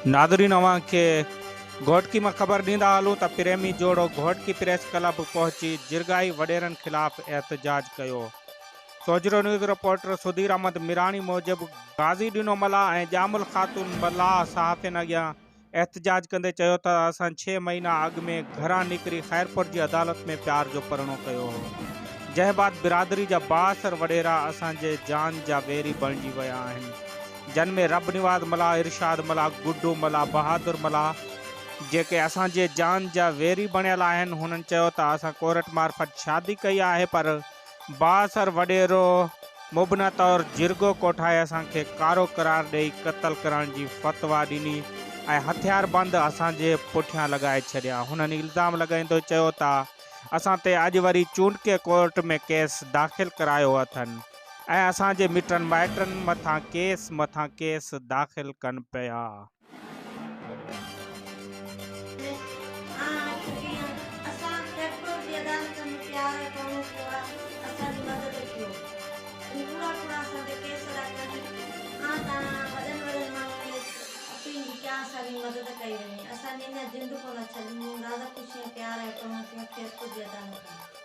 ناظرين اوهان کي گهوٽڪي مان خبر ڏيندا هلون ته پريمي جوڙو گهوٽڪي پريس ڪلب پهچي جرڳائي وڏيرن خلاف احتجاج ڪيو. سوجهرو نيوز رپورٽر سڌير احمد ميراڻي موجب غازي ڏنو ملاح ۽ ڄام الخاتون ملاح صحافين اڳيان احتجاج ڪندي چيو ته اسان ڇهه مهينا اڳ ۾ گهران نڪري خيرپور جي عدالت ۾ پيار جو پرڻو ڪيو هو، جنهن بعد برادري جا بااثر وڏيرا اسان جي جان جا ويري بڻجي ويا آهن، جن ۾ رب نواز ملاح، ارشاد ملاح، گڊو ملاح، بهادر ملاح، جيڪي اسان جي جان جا ويري بڻيل آهن، هنن چيو ته اسان ڪورٽ معرفت شادي ڪئي آهي پر بااثر وڏيرو مبنيٰ طور جرڳو ڪوٺائي اسان کي ڪارو قرار ڏئي قتل ڪرڻ جي فتويٰ ڏني ۽ هٿياربند اسان جي پٺيان لڳائي ڇڏيا. هنن الزام لڳائيندو چيو ته اسان تي اڄ وري چونڊڪي ڪورٽ ۾ ڪيس داخل ڪرايو اٿن ۽ اسان جي مٽن مائٽن مٿان ڪيس مٿان ڪيس داخل ڪن پيا. اسان خيرپور جي عدالت ۾ پيار ۽ پرڻو ڪيو آ اسان جي مدد ڪيو ۽ ڪوڙا ڪوڙا اسان تي ڪيس ٿا ڪن آ تان وڏن وڏن ماڻهن کي اپيل ٿي ڪيان اسان جي مدد ڪئي وڃي اسان جي اڃا جند ڪونه ڇڏين مون راض خوشي ۽ پيار ۽ پرڻو ڪيو خيرپور جي عدالت ۾.